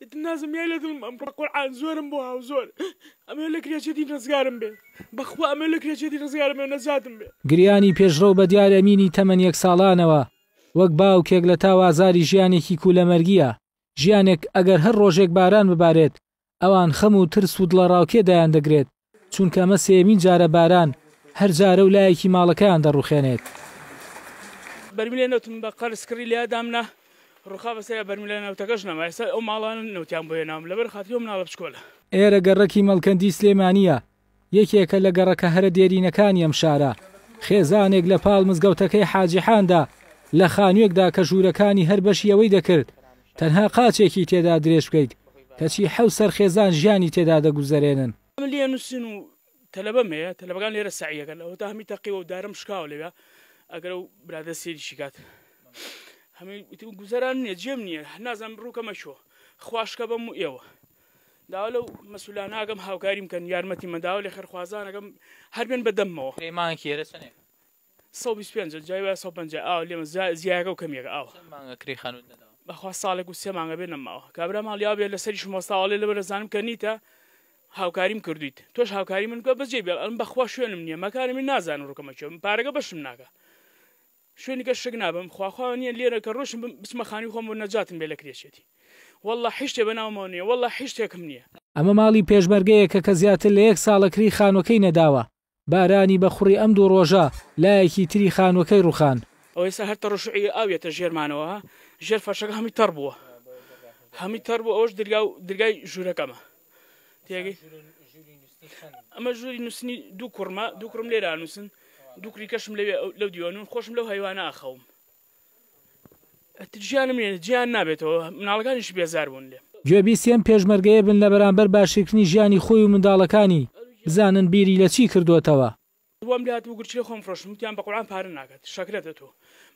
ئیتر نازم یای لە دڵم ئەم قورعان زۆرم بۆ هاو زۆر ئەمەوێ لە کرێچێتی ڕزگارم بێ بەخوا ئەمەوێ لە کرێچێتی ڕزگارم بێ نەجاتم بێ. گریانی پێشڕەو بە دیار ئەمینی تەمەن یەک ساڵانەوە وەک باوکێک لە تاو ئازاری ژیانێکی کولەمەرگییە، ژیانێک ئەگەر هەر ڕۆژێک باران ببارێت ئەوان خەم و ترس و دڵەڕاوکێ دایاندەگرێت، چونکە ئەمە سێیەمین جارە باران هەر جارە و لایەکی ماڵەکەیان دەڕوخێنێت. بەرمیلێ نەوتم بە قەرز کڕی لێیا دامنا ڕوخا بەسەریا بەرمیلە نەوتەکەش نەما ئێستا ئەو ماڵانە نەوتیان بۆ هێناوم لەبەر خاتری ئەو مناڵە بچکۆلە. ئێرە گەڕەکی مەڵکەندی سلێمانییە، یەکێکە لە گەڕەکە هەرە دێرینەکانی ئەم شارە، خێزانێک لە پاڵ مزگەوتەکەی حاجی حاندا لە خانووێکدا کە ژوورەکانی هەر بەشی ئەوەی دەکرد تەنها قاچێکی تێدا درێژ بکەیت، کەچی حەوت سەر خێزان ژیانی تێدا دەگوزەرێنن. من لێ نووسین و تەلەبەم هەیە، تەلەبەکان لێرە سەعی ئەکەن، ئەوەتا هەمی تەقیوە و دارم شکاوە لەویا، ئەگەر ئەو برادەر سەیریشی کات. هەمی گوزەرانم نییە، جێم نییە، نازانم ڕووکەمە کوێ، خوا شکە بەم و ئێوە. داوا لەو مەسولانە ئەکەم هاوکاریم کەن، یارمەتیم بەن، داوا لە خێرخوازان ئەکەم هەر بێن بە دەممەوە. کرێی مانگێکی ئێرە چەنێکە؟ 125 جای وایە 150 ئاو لێمە زیایەکە و کەمیەکە ئاو. چەند مانگە کرێی خانووت نەداوە؟ بەخوا ساڵێک و سێ مانگە بێ نەماوە. کابرا ماڵی ئاو بێ لەسەریشم وەستاوە ئەڵێ لەبەر ئەزانم کە نیتە هاوکاریم کردوویت تۆش هاوکاری من بکە بەس جێی بێڵ ئەڵێم بەخوا شوێنم نییە مەکانم نیە نازانم ڕووکەمە کوێ پارەکە بەشم ناکا شوێنی کەس شک نابەم خواخوا نییە لێرە کە ڕۆشم بچمە خانووی خۆم و نەجاتم بێ لە کرێچێتی واللە حیچ شتێ بەناومەوە نییە واللە حیچ شتێکم نییە. ئەمە ماڵی پێشمەرگەیەکە کە زیاتر لە یەک ساڵە کری خانوەکەی نەداوە، بارانی بە خوڕی ئەم دوو ڕۆژە لایەکی تری خانوەکەی ڕوخان. ئەوە ئێستا هەر تەڕشوعی ئاو یەتە ژێرمانەوە ژێر فەرشەکە هەمووی تەڕ بووە هەمووی تەڕ بوو ئەوەش درگا و درگای ژوورەکەمە تێگەی ئەمە ژووری نووسنی دوو کوڕمە دوو کوڕم لێرە نووسن دوو کوڕی کەشم لەوێ لەو دیوەنون خۆشم لەو هەیوانە ئەخەوم ئەتر ژیانم نیە جیان نابێتەوە مناڵەکانیش بێزار بوون لێم. گوێبیستی ئەم پێشمەرگەیە بن لە بەرامبەر باشترکردنی ژیانی خۆی و منداڵەکانی، بزانن بیری لە چی کردۆتەوە. وام لێ هاتبوو گورچیلەی خۆم فرۆشتم وتیان بە قورعان پارە ناکات شەکرەتە تۆ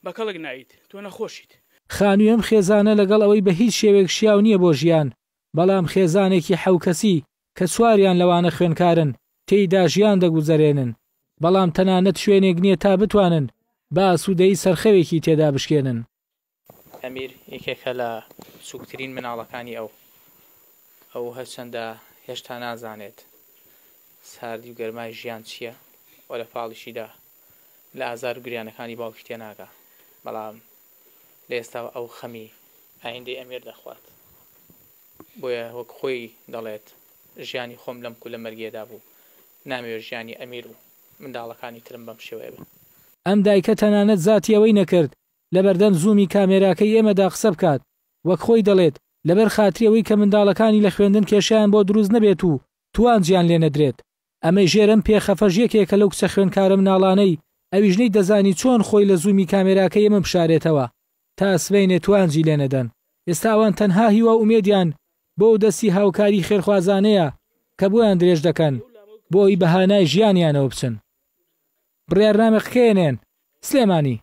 بە کەڵک ناییت تۆ نەخۆشیت. خانووی ئەم خێزانە لەگەڵ ئەوەی بە هیچ شێوەیەک شیاو نییە بۆ ژیان، بەڵام خێزانێکی حەو کەسی کە چواریان لەوانە خوێنکارن تێیدا ژیان دەگوزەرێنن، بەڵام تەنانەت شوێنێک نییە تا بتوانن بە ئاسوودەیی سەرخەوێکی تێدا بشکێنن. ئەمیر یەکێکە لە بچووکترین مناڵەکانی ئەو. ئەو هەرچەندە هێشتا نازانێت ساردی و گەرمای ژیان چییە و لە پاڵیشیدا لە ئازار و گریانەکانی باوکی تێناگا، بەڵام لە ئێستاوە ئەو خەمی ئایندەی ئەمیر دەخوات. بۆیە وەک خۆی دەڵێت ژیانی خۆم لەم کولە مەرگیەدا بوو، نامەوێت ژیانی ئەمیر و منداڵەکانی ترم بەم شێوەیە بن. ئەم دایکە تەنانەت زاتی ئەوەی نەکرد لەبەردەم زوومی کامێراکەی ئێمەدا قسە بکات، وەک خۆی دەڵێت لەبەر خاتری ئەوەی کە منداڵەکانی لە خوێندن کێشەیان بۆ دروست نەبێت و توانجیان لێ نەدرێت. ئەمەی ژێر ئەم پێخەفەش یەکێکە لەو کچە خوێندکارە مناڵانەی ئەویش نەیدەزانی چۆن خۆی لە زوومی کامێراکەی ئێمە بشارێتەوە تا سبەینێ توانجی لێ نەدەن. ئێستا ئەوان تەنها هیوا و ئومێدیان بۆ ئەو دەستی هاوکاری خێرخوازانەیە کە بۆیان درێژ دەکەن بۆ ئەوی بە هانای ژیانیانەوە بچن. بڕیارنامە قکەیەنێن. سلێمانی.